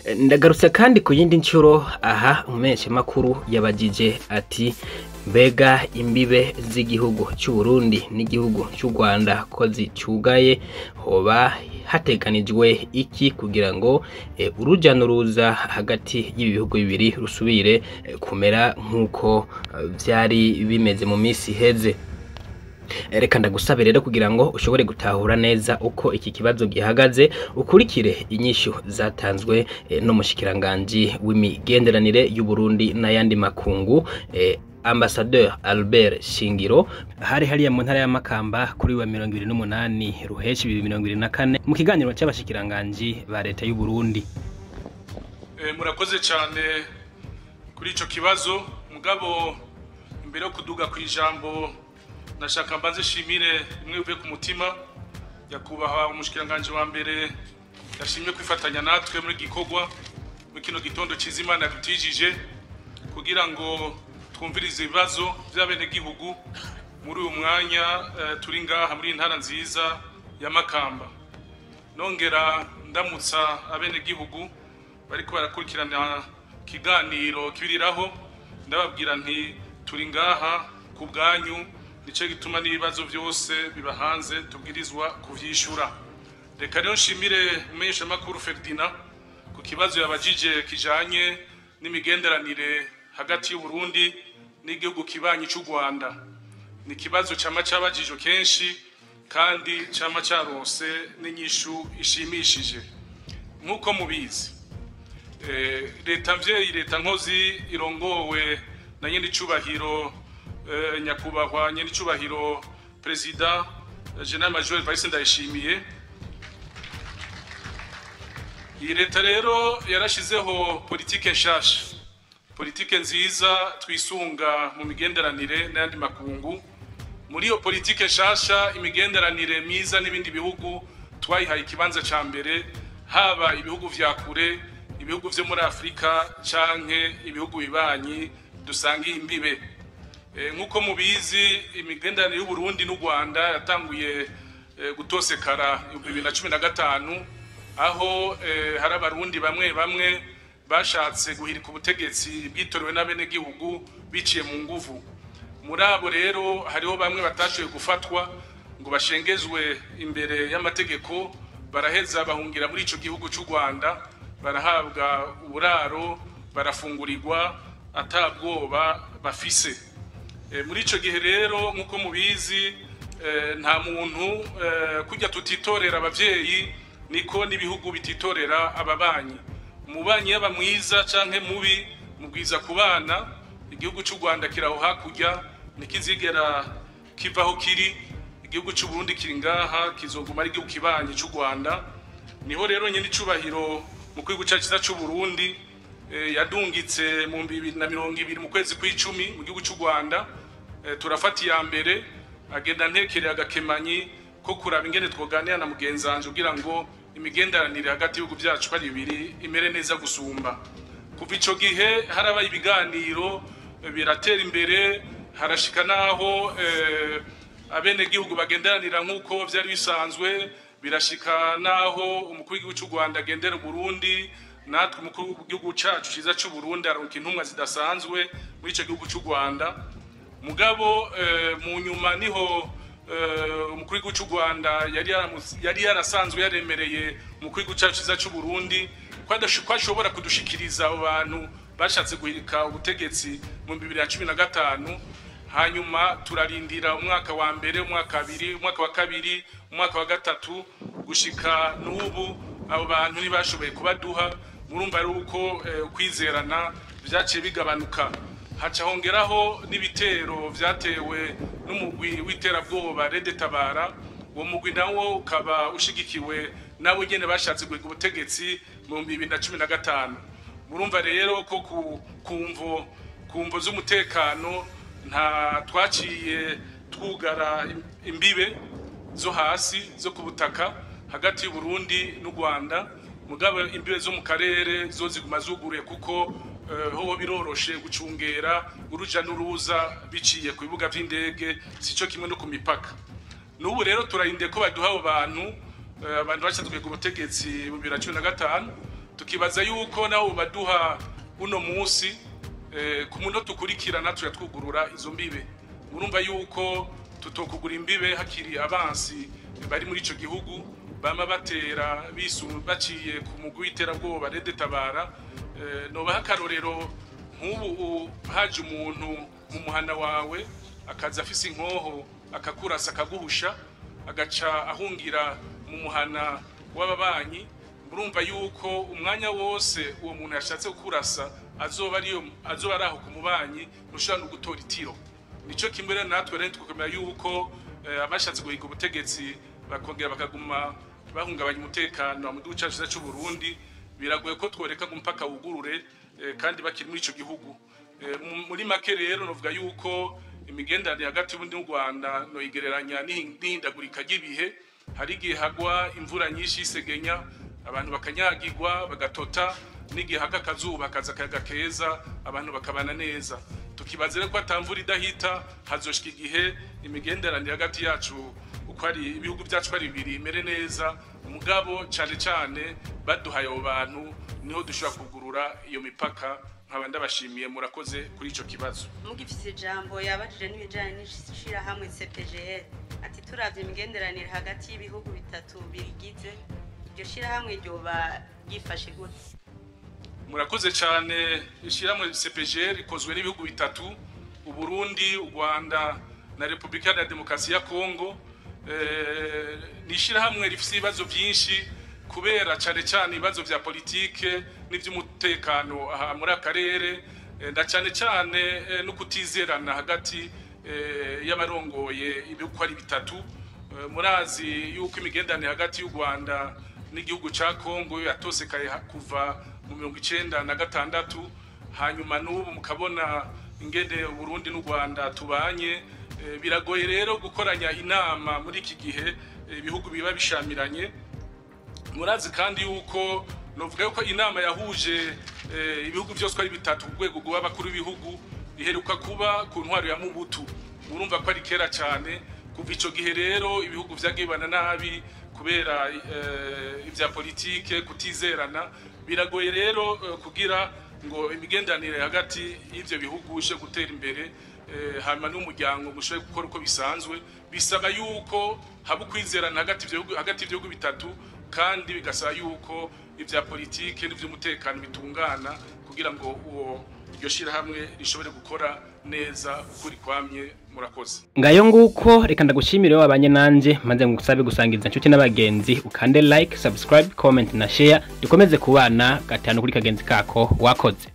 Ndagarutse kandi ku yindi nshuro aha umumenyeshamakuru yabajije ati mbega imbibe z'igihugu cy'u Burundi n'igihugu cy'u Rwanda ko zicugaye, hoba hateganijwe iki kugira ngo uruja n'uruza hagati y'ibi bihugu bibiri rusubire kumera nk'uko vyari bimeze mu minsi iheze? Reka ndagusabe rero kugira ngo ushobore gutahura neza uko iki kibazo gihagaze, ukurikire inyishu zatanzwe n'umushikiranganji w'imigenderanire y'u Burundi n'ayandi makungu, Ambassadeur Albert Shingiro, hari hariya mu ntara ya Makamba kuri wa 28 Ruheshi 2024 mu kiganiro c'abashikiranganji ba leta y'u Burundi. Murakoze cyane kuri ico kibazo. Mugabo imbere yo kuduga ku ijambo, nashaka mbanze shimire imwe bivuye ku mutima nyakubahwa umushikiranganji wa mbere yashimye kwifatanya natwe muri gikorwa muri kino gitondo ciza Imana yadutijije kugira ngo twumvirize ibibazo by'abenegihugu muri uyu mwanya turi ngaha muri iyi ntara nziza ya Makamba. Nongera ndamutsa abenegihugu bariko barakurikirana ikiganiro kibiriraho, ndababwira nti turi ngaha ku bwanyu, nico gituma n'ibibazo byose biba hanze tubwirizwa kuvyishura. Reka rero nshimire umumenyeshamakuru Ferdinand ku kibazo yabajije kijanye n'imigenderanire hagati y'u Burundi n'igihugu kibanyi c'u Rwanda. Ni ikibazo cama cabajijwe kenshi kandi cama caronse n'inyishu ishimishije. Nk'uko mubizi, leta mvyeyi, leta nkozi irongowe na nyenicubahiro nyakubahwa nyenicubahiro Perezida Général Major Evariste Ndayishimiye, iyi leta rero yarashizeho politike nshasha, politike nziza twisunga mu migenderanire n'ayandi makungu. Muri iyo politike nshasha, imigenderanire myiza n'ibindi bihugu twayihaye ikibanza ca mbere, haba ibihugu vya kure, ibihugu vyo muri Afurika canke ibihugu bibanyi dusangiye imbibe. Nk'uko mubizi, imigenderanire y'u Burundi n'u Rwanda yatanguye gutosekara 2015, aho hari abarundi bamwe bamwe bashatse guhirika ubutegetsi bwitorewe n'abenegihugu biciye mu nguvu. Muri abo rero hariho bamwe batashoboye gufatwa ngo bashengezwe imbere y'amategeko, baraheza bahungira muri ico gihugu c'u Rwanda, barahabwa uburaro, barafungurirwa atabwoba bafise. Muri ico gihe rero, nk'uko mubizi, nta muntu kujya tutitorera abavyeyi niko n'ibihugu bititorera ababanyi. Umubanyi yaba mwiza canke mubi mubwiza kubana. Igihugu c'u Rwanda kiraho hakurya, ntikizigera kivaho kiri. Igihugu c'u Burundi kiri ngaha, kizoguma ari igihugu kibanyi c'u Rwanda. Niho rero nyene icubahiro mu gihugu cacu ciza c'u Burundi yadungitse mu 2020 mu kwezi kw'icumi mu gihugu c'u Rwanda. Turafata iya mbere agenda ntekereye agakemanyi ko kuraba ingene twoganira na mugenzanje kugira ngo imigenderanire hagati y'ibihugu byacu ko ari bibiri imere neza gusumba. Kuva ico gihe harabaye ibiganiro, biratera imbere, harashika naho abenegihugu bagenderanira nk'uko vyari bisanzwe, birashika naho umukuru w'igihugu c'u Rwanda agendera Burundi, natwe umukuru w'igihugu cacu ciza c'u Burundi aronka intumwa zidasanzwe muri ico gihugu c'u Rwanda. Mugabo mu nyuma niho umukuru w'igihugu c'u Rwanda yari yarasanzwe yaremereye umukuru w'igihugu cacu ciza c'u Burundi ko ashobora kudushikiriza abo bantu bashatse guhirika ubutegetsi mu 2015. Hanyuma turarindira umwaka wa mbere, umwaka abiri, umwaka wa kabiri, umwaka wa gatatu, gushika n'ubu abo bantu ntibashoboye kubaduha. Murumva ari uko kwizerana vyaciye bigabanuka, haca hongeraho n'ibitero vyatewe n'umugwi w'iterabwoba Red Tabara. Uwo mugwi nawo ukaba ushigikiwe nabo nyene bashatse guhiga ubutegetsi mu 2015. Murumva rero ko ku mvo z'umutekano nta twaciye twugara imbibe zo hasi zo ku butaka hagati y'u Burundi n'u Rwanda, mugabo imbibe zo mu karere zo ziguma zuguruye, kuko ho biroroshe gucungera uruja n'uruza biciye ku bibuga vy'indege, sico kimwe no ku mipaka. N'ubu rero turarindiye ko baduha abo bantu, abantu bashatse ku butegetsi mu 2015. Tukibaza yuko naho baduha uno munsi, ku munota ukurikirana tuyatwugurura izo mbibe. Murumva yuko tutokugura imbibe hakiri abansi bari muri ico gihugu bama batera baciye ku mugwi w'iterabwoba Red Tabara. Nobaha akarorero, nk'ubu haje umuntu mu muhana wawe akaza afise inkoho akakurasa akaguhusha, agaca ahungira mu muhana w'ababanyi. Murumva yuko umwanya wose uwo muntu yashatse kukurasa azoba ari aho ku mubanyi, ntushobora no gutora itiro. Nico kimwe rero natwe rero tukomera yuko abashatse guhiga ubutegetsi bakongera bakaguma bahungabanya umutekano mu gihugu cyacu cy'u Burundi, biragoye ko tworeka ngo umupaka wugurure kandi bakiri muri ico gihugu. Muri make rero novuga yuko imigenderanire hagati y'Uburundi n'u Rwanda noyigereranya n'ihindagurika ry'ibihe. Hari igihe hagwa imvura nyinshi isegenya, abantu bakanyagirwa bagatota, n'igihe haka akazuba kaza akayaga keza, abantu bakabana neza. Tukibaza rero ko atamvura idahita, hazoshika igihe imigenderanire hagati yacu uko ari ibihugu byacu ari bibiri imere neza. Mugabo cyane cyane baduhaye abo bantu niho dushobora kugurura iyo mipaka. Nkaba ndabashimiye, murakoze kuri ico kibazo. Mugifise ijambo yabajije n'ibijanye n'ishirahamwe CPGL, ati turavye imigenderanire hagati y'ibihugu bitatu bigize iryo shirahamwe ryoba ryifashe gute? Murakoze cyane. Ishirahamwe CPGL rikozwe n'ibihugu bitatu, Uburundi, u Rwanda na Repubulika ya Demokarasi ya Kongo. Ni ishirahamwe rifise ibibazo byinshi kubera cyane cyane ibibazo vya politike n'ivy'umutekano aha muri akarere, na cyane cyane no kutizerana hagati y'abarongoye ibihugu ari bitatu. Murazi yuko imigenderanire hagati y'u Rwanda n'igihugu ca Kongo yatosekaye kuva mu 1996, hanyuma n'ubu mukabona ingene Burundi n'u Rwanda tubanye. Biragoye rero gukoranya inama muri iki gihe ibihugu biba bishamiranye. Murazi kandi yuko novuga yuko inama yahuje ibihugu byose ari bitatu ku rwego rw'abakuru b'ibihugu iheruka kuba ku ntwaro ya Mubutu. Murumva ko ari kera cyane. Kuva ico gihe rero ibihugu vyagibana nabi kubera ivya politike, kutizerana. Biragoye rero kugira ngo imigenderanire hagati y'ivyo bihugu ishe gutera imbere, hanyuma n'umuryango mushoboye gukora uko bisanzwe. Bisaba yuko haba ukwizerana hagati y'ibihugu bitatu, kandi bigasaba yuko ivya politike n'ivy'umutekano bitungana kugira ngo uwo iryo shirahamwe rishobore gukora neza ukuri kwamye. Murakoze. Ngayo nguko, reka ndagushimire wabanye nanje, maze ngusabe gusangiza inshuti n'abagenzi, ukande like, subscribe, comment na share, dukomeze kubana gatanu kuri kagenzi kako. Wakoze.